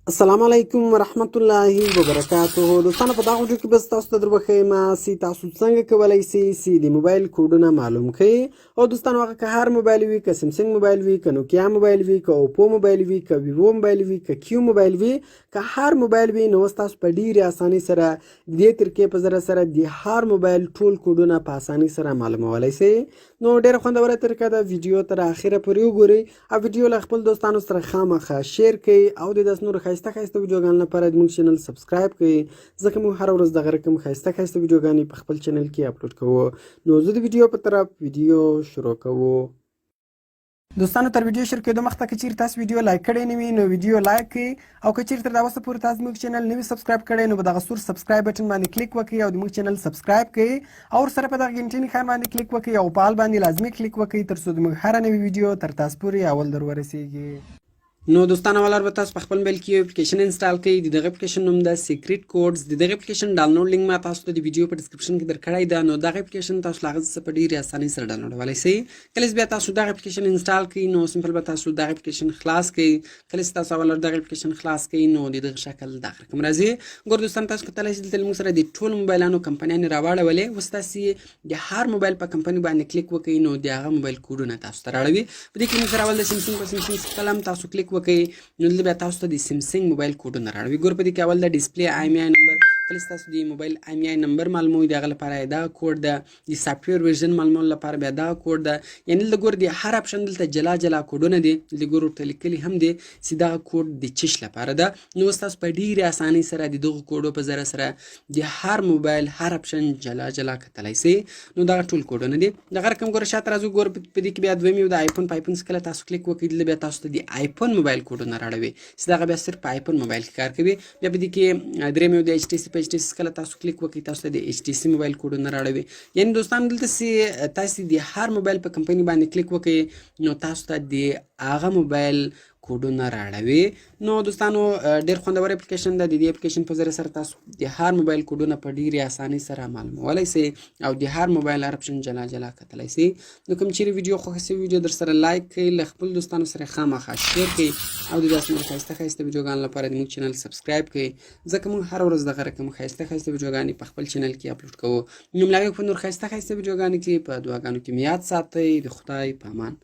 السلام علیکم ورحمت الله وبرکاته. دوستانو، په دغه ویډیو کې به تاسو ته در وښیم چې تاسو څنګه کولی شئ چې د موبایل کوډونه معلوم کړئ. او دوستانو، هغه که هر موبایل وي، که سامسونګ موبایل وي، که نوکیا موبایل وي، که اوپو موبایل وي، که ویوو موبایل وي، که کیو موبایل وي، که هر موبایل وي، نو تاسو په ډیرې اسانۍ سره د دې طریقې په ذریعه سره د هر موبایل ټول کوډونه په اسانۍ سره معلومولی شئ. نو ډیره خوندوره طریقه ده. ویډیو تر اخره پورې وګورئ او ویډیو له خپل دوستانو سره خامخا share کړئ او د داسې نورو ښایسته ښایسته ویډیوګانو لپاره زموږ channel subscribe کړئ، ځکه موږ هره ورځ دغه رقم ښایسته ښایسته ویډیوګانې په خپل channel کې اپلوډ کوو. نو زه د ویډیو په طرف ویډیو شروع کوو. دوستانو، تر ویډیو شروع کېدو مخته که چیرې تاسو ویډیو like کړې نه وي، نو ویډیو like کړئ او که چیرې تر دا اوسه پورې تاسو زموږ channel نه وي subscribe کړی، نو په دغه سور subscribe button باندې کلیک وکړئ او زموږ channel subscribe کړئ او ورسره په دغه ګنټې نښان باندې کلیک وکړئ او په all باندې لازمي کلیک وکړئ، تر څو زموږ هره نوې ویډیو تر تاسو پورې اول در ورسیږي. نو دوستانو، ولر به تاسو په خپل موبایل کې یو اپلیکیشن install کړئ. د دغه اپلیکیشن نوم ده Secret Codes. د دغه اپلیکیشن download link ما تاسو ته د ویډیو په description کې درکړی ده. نو دغه اپلیکیشن تاسو له هغه څخه په ډیرې اسانۍ سره ډاونلوډولی شئ. کله چې بیا تاسو دغه اپلیکیشن install کړئ، نو simple به تاسو دغه اپلیکیشن خلاص کړئ. کله چې تاسو اول دغه اپلیکیشن خلاص کړئ، نو د دغه شکل دغه رقم راځي. ګور دوستان، تاسو کتلی شئ، دلته موږ سره د ټولو موبایلانو کمپنیانې راواړولې. اوس تاسو د هر موبایل په کمپني باندې کلیک وکړئ، نو د هغه موبایل کوډونه تاسو ته راړوي. په دې کې موږ سره اول د سامسونګ، په سامسونګ کله هم تاسو کلیک وکړئ، نو دلته بیا تاسو ته د سامسونګ موبایل کوډونه راړوي. ګور، په دې کې اول د display IMEI number. کله چې تاسو د موبایل IMEI number معلوموئ، د هغه لپاره دا کوډ ده. د software version معلومولو لپاره بیا دا کوډ ده. یعنی دلته ګور، د هر option دلته جلا جلا کوډونه دي. دلته ګور، ورته لیکلي هم دي چې دا کوډ د چش لپاره ده. نو تاسو په ډیرې اسانۍ سره د دغو کوډو په ذریعه سره د هر موبایل هر option جلا جلا کتلی شئ. نو دغه ټول کوډونه دي. دغه رقم ګوره، شاته راځو. ګور، په دې کې بیا دویم یو د آیفون. په آیفون کله تاسو کلیک وکړئ، دلته بیا تاسو ته د آیفون موبایل کوډونه راړوي چې دغه بیا صرف په آیفون موبایل کې کار کوي. بیا په دې کې دریم یو د ایچ ټي سي. په ایچ ټي سي کله تاسو کلیک وکړئ، تاسو ته د ایچ ټي سي موبایل کوډونه راړوي. یعنی دوستان، دلته سي تاسو د هر موبایل په کمپنی باندې کلیک وکړئ، نو تاسو ته د هغه موبایل کوډونه راړوي. نو دوستانو، ډیر خوندور اپلیکیشن ده. د دې اپلیکیشن په ذریعه سره تاسو د هر موبایل کوډونه په ډیرې اسانۍ سره معلومولی شئ او د هر موبایل هر option جلا جلا کتلی شئ. نو کوم چیرې ویډیو خوښه شوې، ویډیو در سره like کړئ، له خپل دوستانو سره خامخا share کړئ او د داسې نورو ښایسته ښایسته ویډیوګانو لپاره د موږ channel subscribe کړئ، ځکه موږ هره ورځ دغه رقم ښایسته ښایسته ویډیوګانې په خپل channel کې اپلوډ کوو. نو ملاوي په نور ښایسته ښایسته ویډیوګانو کې. په دعاګانو کې مې یاد ساتئ. د خدای په امان.